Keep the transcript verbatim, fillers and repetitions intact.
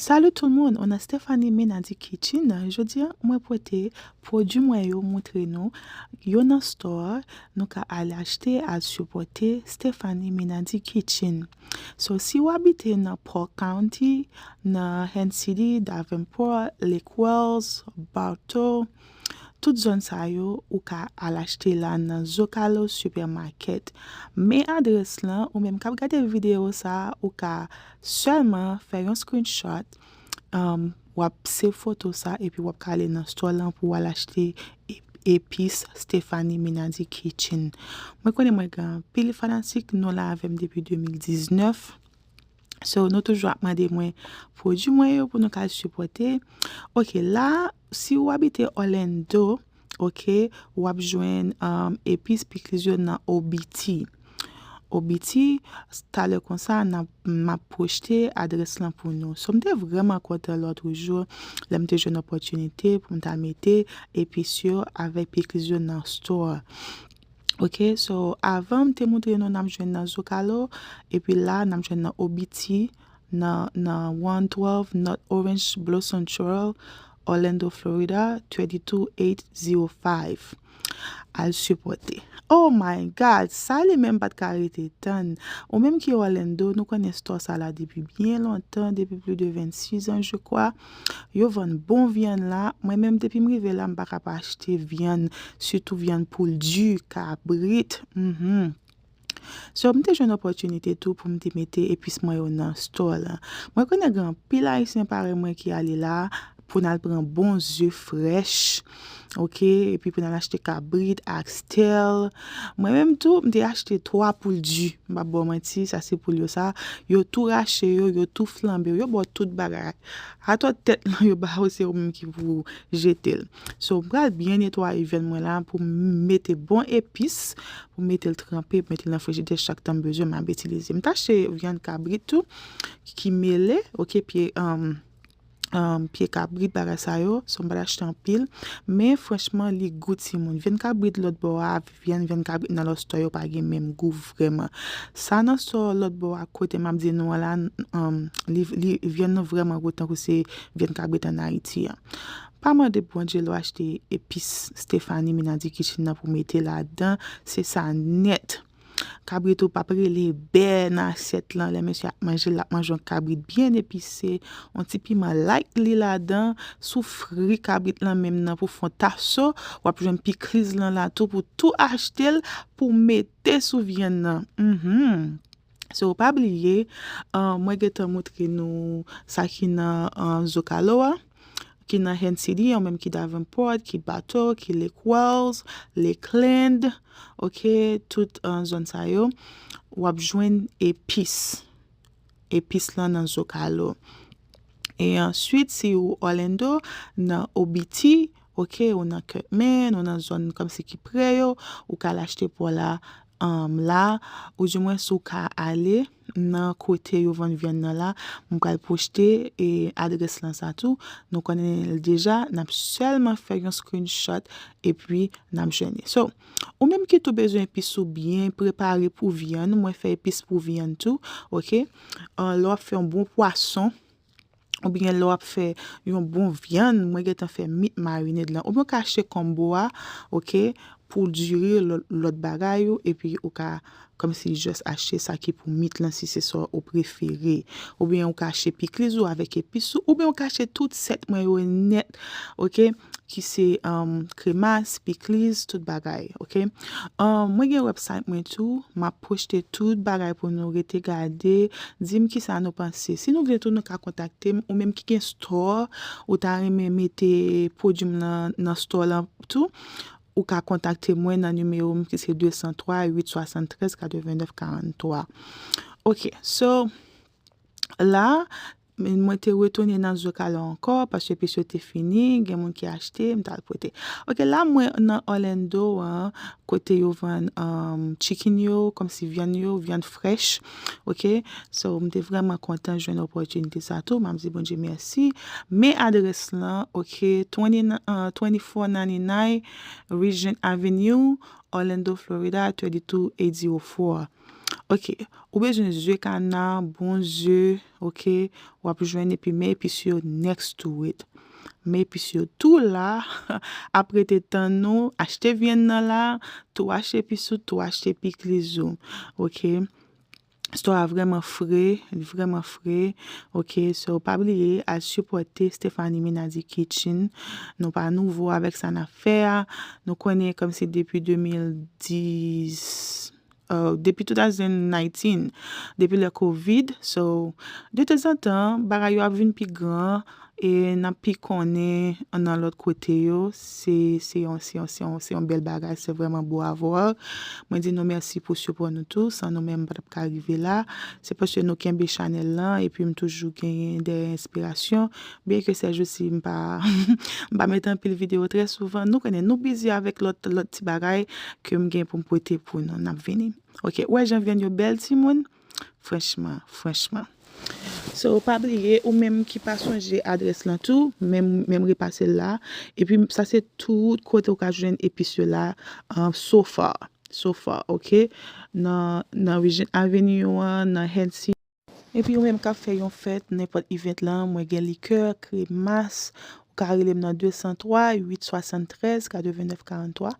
Salut tout le monde, on a Stephanie Menady Kitchen. Jodi a, mwen pote pwodui mwen yo moutre nou. Yo nan store, nou ka al achte, al sipòte Stephanie Menady Kitchen. So, si w abite nan Polk County, nan Haines City, Davenport, Lake Wales, Bartow, tout zòn sa yo, ou ka al achte la nan Zocalo Supermarket. Men adrès lan, ou menm k ap gade videyo sa, ou ka sèlman fè yon screenshot, um, w ap save foto sa, epi w ap ka ale nan store lan pou w al achte ep-, epis Stephanie Menady Kitchen. Mwen konnen mwen gen anpil fanatik, nou la avè m depi de mil diznèf. So, nou toujou ap mande mwen pwodui mwen yo pou nou ka sipòte. Ok, la, si w abite Orlando, ok, w ap jwenn, um, epis pikliz yo nan O B T. O B T, talè konsa, n ap, m ap poste adrès lan pou nou. So, m te vrèman kontan lòt jou, lè m te jwenn opòtinite pou m ta mete epis yo avèk pikliz yo nan store. Ok, so, avan m te moutre nou n ap jwenn nan Zocalo, epi la, n ap jwenn nan O B T, nan, nan one twelve North Orange Blossom Trail, Orlando, Florida, twenty two eight zero five. Al sipòte. Oh my God, sa li menm pa t ka rete tann. Ou menm ki Orlando, nou konnen store sa la depi byen lontan, depi plis de vennsis an, je crois. Yo vann bon vyann la. Mwen menm, depi m rive la, m pa ka pa achte vyann, sitou vyann poul di, kabrit. Mhm. So, m te jwenn opòtinite tou pou m te mete epis mwen yo nan store la. Mwen konnen gen anpil Ayisyen parèy mwen ki ale la pou n al pran bon ze frèch, ok, epi pou n al achte kabrit, akstèl. Mwen menm tou, m te achte twa poul di. M p ap ba w manti, sa se poul yo sa. Yo tou rache yo, yo tou flanbe yo, yo ba w tout bagay. Atò tèt lan yo ba w, se ou menm ki pou jete l. So, m pral byen netwaye vyann mwen la pou m mete bon epis, pou m mete l tranpe, pou m mete l nan frijidè, chak tan m bezwen, m ap itilize. M t achte vyann kabrit tou, ki mele, ok, pye, um, um, pye kabrit, bagay sa yo, so m pa t achte anpil, men franchman, li gou timoun. Vyann kabrit lòt bò a, vyann, vyann kabrit nan lòt store yo pa gen menm gou vrèman. Sa nan store lòt bò a, kote m ap di nou an la, um, li, li, vyann nan vrèman gou tankou se vyann kabrit ann Ayiti an. Pa mande Bondye lè w achte epis Stephanie Menady Kitchen nan pou mete ladan, se sa nèt. Kabrit ou p ap rele bè nan asyèt lan, lè mesye ap manje l, l ap manje yon kabrit byen epise, yon ti piman light li ladan, si w fri kabrit lan menm nan pou fè yon ta so, w ap jwenn pikliz lan la tou pou tou achte l pou mete sou vyann nan. Mhm. So, pa bliye, uh, mwen gentan moutre nou sa ki nan, uh, Zocalo a, ki nan Haines City, ou menm ki Davenport, ki Bartow, ki Lake Wales, Lakeland, ok, tout, uh, zòn sa yo, w ap jwenn epis. Epis lan nan Zocalo. E answit, si ou Orlando, nan O B T, ok, ou nan Kirtland, ou nan zòn kòmsi ki pre yo, ou ka al achte pwa la, um, la, oudimwens ou ka ale nan kote yo vann vyann nan la. M pral poste, e, adrès lan sa tou. Nou konnen l deja, n ap sèlman fè yon screenshot epi n ap jwenn li. So, ou menm ki tou bezwen epis ou byen prepare pou vyann, mwen fè epis pou vyann tou, ok? Uh, lè w ap fè yon bon pwason, oubyen lè w ap fè yon bon vyann, mwen gentan fè meat marinade lan. Oubyen w ka achte combo a, ok, pou diri lòt, lòt bagay ou, epi ou ka kòmsi just achte sa ki pou meat lan si se sa ou prefere. Oubyen ou ka achte pikliz ou avèk epis ou, oubyen ou ka achte tout sèt mwen yo nèt, ok, ki se, um, kremas, pikliz, tout bagay, ok. Um, mwen gen website mwen tou, m ap poste tout bagay pou nou rete gade, di m kisa nou panse. Si nou vle tou, nou ka kontakte m, ou menm ki gen store, ou ta renmen mete pwodui m nan, nan store lan tou, ou ka kontakte mwen nan nimewo m ki se de san twa, uit swasanntrèz, katrevennnèf, karanntwa. Ok, so, la, mwen te retounen nan Zocalo ankò, paske epis yo te fini, gen moun ki achte, m t al pote. Ok, la, mwen nan Orlando an, kote yo vann, um, chicken yo, kòmsi vyann yo, vyann frèch, ok? So, m te vrèman kontan jwenn opòtinite sa tou, m ap di Bondye mèsi. Men adrès lan, ok, twenty, uh, twenty-four ninety-nine Regent Avenue, Orlando, Florida, twenty-two eight zero four. Ok, ou bezwen ze kana, bon ze, ok, w ap jwenn epi men epis yo next to it. Men epis yo tou la, ap rete tann ou, achte vyann nan la, tou achte epis ou, tou achte pikliz ou, ok. Store a vrèman fre, li vrèman fre, ok, so pa bliye al sipòte Stephanie Menady Kitchen. Nou pa nouvo avèk sa n ap fè a, nou konnen kòmsi depi de mil dis, uh, depi two thousand nineteen, depi lè covid, so de tanzantan bagay yo ap vin pi gran, e n ap pi konnen nan lòt kote yo. Se se yon se yon se yon se yon bèl bagay, se vrèman bravo. Mwen di nou mèsi pou sipò nou tou, san nou menm m pa t ap ka rive la. Se paske nou kenbe chanèl lan epi m toujou genyen de enspirasyon. Byenke sèjousi m pa m pa mete anpil videyo trè souvan, nou konnen nou bizi avèk lòt lòt ti bagay ke m gen pou m pote pou nou, n ap vini. Ok, wè jan vyann yo bèl timoun. Franchman, franchman. So pa bliye, ou menm ki pa sonje adrès lan tou, menm menm repase l la. Epi sa se tout kote ou ka jwenn epis yo la, um, so far, so far, ok. Nan nan Regent Avenue an, nan Hensi. Epi ou menm k ap fè yon fèt, nenpòt event lan, mwen gen likè, kremas, ou ka rele m nan de san twa, uit swasann trèz, katrevennnèf karanntwa.